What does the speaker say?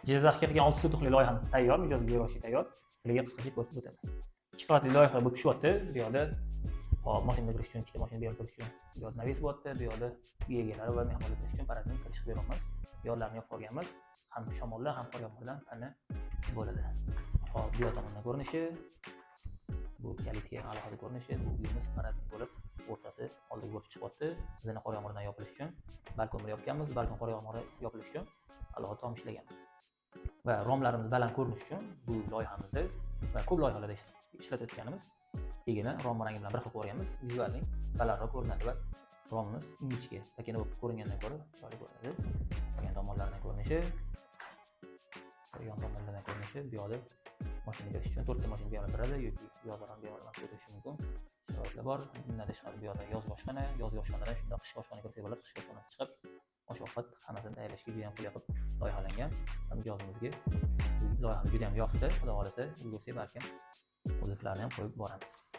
Jizzaxga qilgan 6 sotixli loyihamiz tayyor, mijozga berishga tayyor. Sizlarga qisqacha ko'rsatib o'taman. 2 qavatli loyiha bo'lib tushyapti. Bu yoqda hop, mashinada kirish uchun, ikkita mashina bu yoqda kirish uchun, bu yoqda навес bo'lyapti, bu yoqda uy egalari va mehmonlar kirish uchun парадный kirish qilib beryapmiz. Yo'llarni yopib olganmiz. Ham shamoldan, ham qor yomg'irdan pana bo'ladi. Hop, bu yoq tomondan ko'rinishi, bu калитка alohida ko'rinishi, bu uyimiz парадный bo'lib, o'rtasi oldiga bo'lib chiqyapti. Bizani qor yomg'irdan yopilish uchun balkon bilan yopganmiz, balkon qor yomg'iri yopilish uchun alohida tom ishlaganmiz. Va romlarimiz baland ko'rinishi uchun bu loyihamizda va ko'p loyihalarda ishlatayotganimiz tagini rom rangi bilan bir xil qilib yuborganmiz. Визуальный balandroq ko'rinadi va romimiz ingichka, pakana bo'lib ko'ringandan ko'ra chiroyli ko'rinadi. Yon tomonlaridan ko'rinishi, yon tomonlardan ko'rinishi, bu yoqda mashina kirish uchun to'rtta mashina bemalol kiradi yoki bu yoqda ham bemalol o'tishi mumkin. Sharoitlar bor. Bundan tashqari bu yoqda yozgi oshxona, yozgi oshxonadan shundoq qishki oshxona kirsak bo'ladi, qishki oshxona chiqib osh ovqat hammasini tayyorlashga juda ham qulay qilib loyihalangan. Va mijozimizga bu loyihamiz juda ham yoqdi. Xudo xohlasa, ulgursak balkim отзыв larni ham qo'yib boramiz.